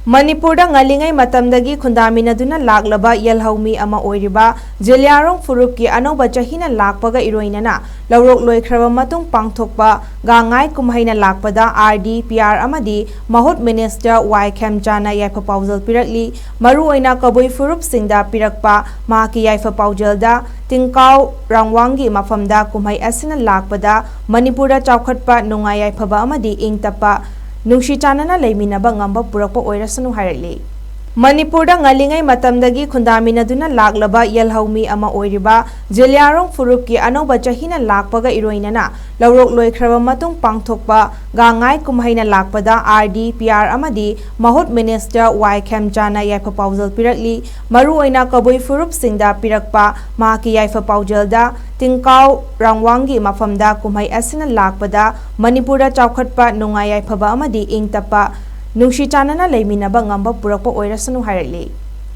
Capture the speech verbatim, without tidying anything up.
ꯃꯅꯤꯄꯨꯔꯗ ꯉꯜꯂꯤꯉꯩ ꯃꯇꯝꯗꯒꯤ ꯈꯨꯟꯗꯥꯃꯤꯟꯅꯗꯨꯅ ꯂꯥꯛꯂꯕ ꯌꯦꯜꯍꯧꯃꯤ ꯑꯃ ꯑꯣꯏꯔꯤꯕ ꯖꯨꯂꯤꯌꯥꯔꯣꯡ ꯐꯨꯔꯨꯞꯀꯤ ꯑꯅꯧꯕ ꯆꯍꯤꯅ ꯂꯥꯛꯄꯒ ꯏꯔꯣꯏꯅꯅ ꯂꯧꯔꯣꯛ ꯂꯣꯏꯈ꯭ꯔꯕ ꯃꯇꯨꯡ ꯄꯥꯡꯊꯣꯛꯄ ꯒꯥꯡꯉꯥꯏ ꯀꯨꯝꯍꯩꯅ ꯂꯥꯛꯄꯗ ꯑꯥꯔ ꯗꯤ ꯄꯤ ꯑꯥꯔ ꯑꯃꯗꯤ ꯃꯍꯨꯠ ꯃꯤꯅꯤꯁꯇꯔ ꯋꯥꯏ ꯈꯦꯝꯆꯥꯅ ꯌꯥꯏꯐ ꯄꯥꯎꯖꯦꯜ ꯄꯤꯔꯛꯂꯤ꯫ ꯃꯔꯨꯑꯣꯏꯅ ꯀꯕꯨꯏ ꯐꯨꯔꯨꯞꯁꯤꯡꯗ ꯄꯤꯔꯛꯄ ꯃꯍꯥꯛꯀꯤ ꯌꯥꯏꯐ ꯄꯥꯎꯖꯦꯜꯗ ꯇꯤꯡꯀꯥꯎ ꯔꯥꯡꯋꯥꯡꯒꯤ ꯃꯐꯝꯗ ꯀꯨꯝꯍꯩ ꯑꯁꯤꯅ ꯂꯥꯛꯄꯗ ꯃꯅꯤꯄꯨꯔꯗ ꯆꯥꯎꯈꯠꯄ, ꯅꯨꯡꯉꯥꯏ ꯌꯥꯏꯐꯕ ꯑꯃꯗꯤ ꯏꯪ ꯇꯞꯄ, ꯅꯨꯡꯁꯤ ꯆꯥꯟꯅꯅ ꯂꯩꯃꯤꯟꯅꯕ ꯉꯝꯕ ꯄꯨꯔꯛꯄ ꯑꯣꯏꯔꯁꯅꯨ ꯍꯥꯏꯔꯛꯂꯤ꯫ ꯃꯅꯤꯄꯨꯔꯗ ꯉꯜꯂꯤꯉꯩ ꯃꯇꯝꯗꯒꯤ ꯈꯨꯟꯗꯥꯃꯤꯟꯅꯗꯨꯅ ꯂꯥꯛꯂꯕ ꯌꯦꯜꯍꯧꯃꯤ ꯑꯃ ꯑꯣꯏꯔꯤꯕ ꯖꯨꯂꯤꯌꯥꯔꯣꯡ ꯐꯨꯔꯨꯞꯀꯤ ꯑꯅꯧꯕ ꯆꯍꯤꯅ ꯂꯥꯛꯄꯒ ꯏꯔꯣꯏꯅꯅ ꯂꯧꯔꯣꯛ ꯂꯣꯏꯈ꯭ꯔꯕ ꯃꯇꯨꯡ ꯄꯥꯡꯊꯣꯛꯄ ꯒꯥꯡꯉꯥꯏ ꯀꯨꯝꯍꯩꯅ ꯂꯥꯛꯄꯗ ꯑꯥꯔ ꯗꯤ ꯄꯤ ꯑꯥꯔ ꯑꯃꯗꯤ ꯃꯍꯨꯠ ꯃꯤꯅꯤꯁꯇꯔ ꯋꯥꯏ ꯈꯦꯝꯆꯥꯅ ꯌꯥꯏꯐ ꯄꯥꯎꯖꯦꯜ ꯄꯤꯔꯛꯂꯤ꯫ ꯃꯔꯨꯑꯣꯏꯅ ꯀꯕꯨꯏ ꯐꯨꯔꯨꯞꯁꯤꯡꯗ ꯄꯤꯔꯛꯄ ꯃꯍꯥꯛꯀꯤ ꯌꯥꯏꯐ ꯄꯥꯎꯖꯦꯜꯗ ꯇꯤꯡꯀꯥꯎ ꯔꯥꯡꯋꯥꯡꯒꯤ ꯃꯐꯝꯗ ꯀꯨꯝꯍꯩ ꯑꯁꯤꯅ ꯂꯥꯛꯄꯗ ꯃꯅꯤꯄꯨꯔꯗ ꯆꯥꯎꯈꯠꯄ, ꯅꯨꯡꯉꯥꯏ ꯌꯥꯏꯐꯕ ꯑꯃꯗꯤ ꯏꯪ ꯇꯞꯄ, ꯅꯨꯡꯁꯤ ꯆꯥꯟꯅꯅ ꯂꯩꯃꯤꯟꯅꯕ ꯉꯝꯕ ꯄꯨꯔꯛꯄ ꯑꯣꯏꯔꯁꯅꯨ ꯍꯥꯏꯔꯛꯂꯤ꯫